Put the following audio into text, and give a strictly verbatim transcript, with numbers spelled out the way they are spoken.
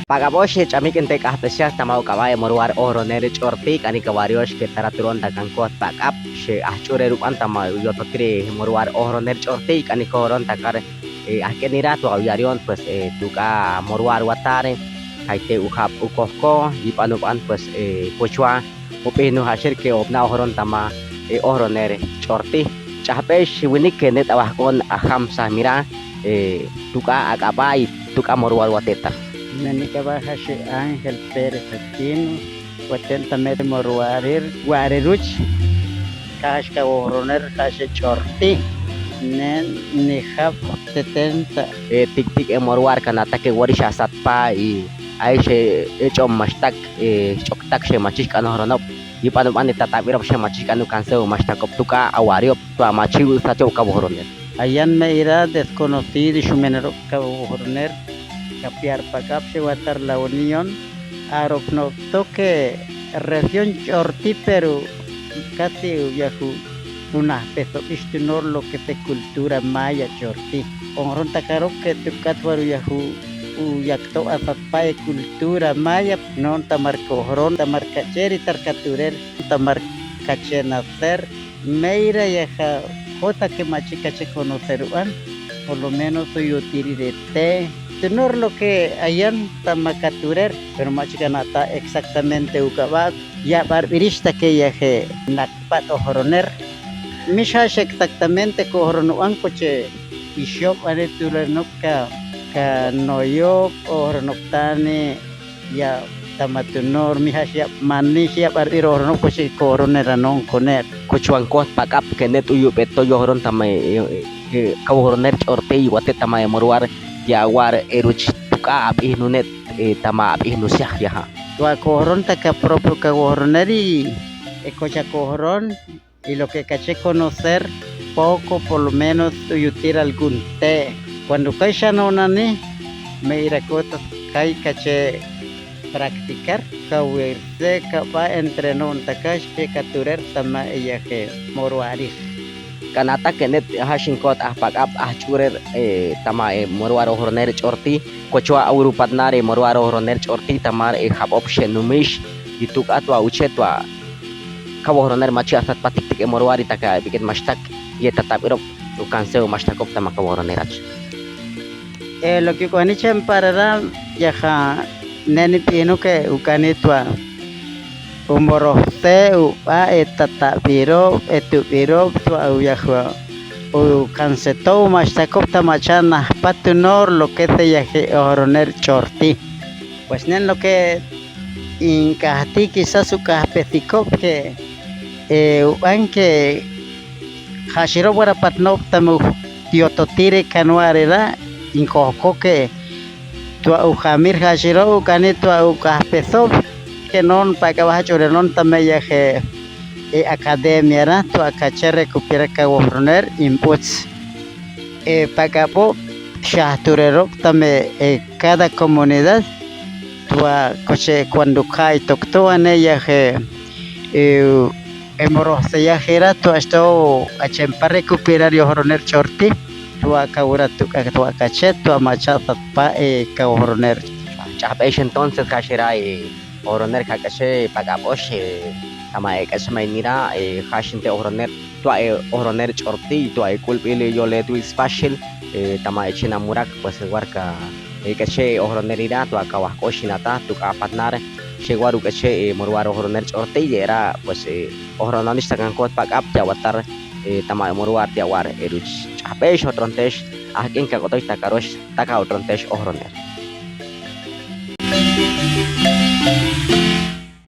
Pak'ab'osh, ch'amik'in te' k'ajt'ashas tama uk'ab'a e Moruar Ojroner Ch'orti, k'anik awariox ke tara turon ta kan kot pak'ab, xe ajch'urer uban tama uyototire Moruar Ojroner Ch'orti, k'anik kojoron ta kar, eh, ajk'enira to auyarion, pues, eh, tuk'a Moruar Watare, kay te' ujab ukojko, yipan uban, pues, eh, kochwa, up'ijnu jaxir ke opna ojoron tama, eh, Ojroner Ch'orti. Ch'ajb'ex winik ke net awajk'on ajam samira, eh, tuk'a ak'ab'a y tuk'a Moruar wateta. Neni k'ab'a jaxe Ángel Pérez Espino, waten tama e Moruarir, Wareruch, kax kaw ojroner jaxe Ch'orti, nen nijab setenta. Eh, tiktik e Moruar, kana' ta ke wari xa satpa y ay xe, eh, ch'om maxtak, eh, ch'oktak xe machix k'an ojronob. Yipan uban e tatab'irob xe machix k'an ukansew maxtakob tuk'a awariob to a machix u satiob kaw ojroner. Ayan me ira desconocido xumenerob kaw ojroner, kapiar pak'ab xe watar La Unión, arok no toke región Ch'orti, pero casi uyaju unajpesobix tunor lo que es cultura maya Ch'orti. Onjron ta karok ke tuk'at war uyaju uyaktobasatpa e cultura maya, non ta mar kojoron, ta mar kacheri, ta mar katurer, ta mar kache nacer. Meyra yaja jota ke machix kache conocer uan, por lo menos uyutirire te' tunor lo que ayan ta mar katurer, pero machix kana' ta exactamente uk'ab'a. Yab'arb'irix ta ke yaje nakpat ojroner. Mixax exactamente kojron uan koche ixob ane turenok ka, ka noyob ojronok tane, ya tama tunor mixax yab manix yab'arb'ir ojronok koche kojroner anon koner. Kochwan kot pak'ab ke net uyub'et to yojoron tama, eh, eh, kaw ojroner Ch'orti, waten tama e Moruar, ya war eruch tuk'a ap'ijnu net, eh, tama ap'ijnu siaj yaja. Wa kojron ta ka propio kaw ojroner y, eh, kocha kojron, y lo que kache conocer poco, por lo menos uyutir algún te'. Cuando kay xano'on nani, meyra kota kay kache practicar, kaw wirse kab'a entreno un ta kax ke katurer tama e yaje Moruarir. Kana' ta ke net jaxin kot aj pak'ab ajch'urer, eh, tama e Moruar Ojroner Ch'orti, kochwa awirupatnar e Moruar Ojroner Ch'orti, ta mar e jab'ob xenumix, y tuk'at wa uchet wa kaw ojroner machix asatpa tiktik e Moruar, y ta ka bik'et maxtak, ye tatab'irob ukansew maxtakob tama kaw ojronerach. Eh, lo que uk'u'un ichan parara, yaja neni p'ijnuk e uk'anit wa umorojse ub'a e tatab'irob, e tub'irob, to a uyaju ukansetow maxtakob ta mach'a najpat tunor lo que es e yaje Ojroner Ch'orti. Pues nen lo que ink'ajti quizás uk'ajpesikob ke, eh, uban ke jaxirob warapatnob tama uyototire kan warira, inkojko ke to a ujamir jaxirob uk'anit wa uk'ajpesob ke non pak'ab ajch'urenon tama e yaje, eh, academiara to a kache recuperar kaw ojroner inb'uts. Eh, pak'abob xajturerob tama, eh, cada comunidad to a koche cuando ka'i tokto ane yaje, eh, e morojseyajira to a xto achempa recuperar e Ojroner Ch'orti to a kawira tuk'a to a kache to a mach'a satpa, eh, kaw ojroner. Ch'ajb'ex entonces jaxira, eh, ojroner, jak'axe pak'abox, eh, tama e k'ax maynira, eh, jaxin te' ojroner, to a e Ojroner Ch'orti, to a e k'ulb'il yoletwil spaxil, eh, tama e chin amurak, pues, warka, eh, k'axe ojronerira, to a kawajk'oxinata, tuk'a patnar, xewaru k'axe, eh, Moruar Ojroner Ch'orti, yera, pues, eh, ojronanix ta kan kot pak'ab, ya watar, eh, tama e Moruar, ya war eruch. Ch'ajb'ex, otrontex, ajk'in ka k'otoy ta karox, ta ka otrontex ojroner.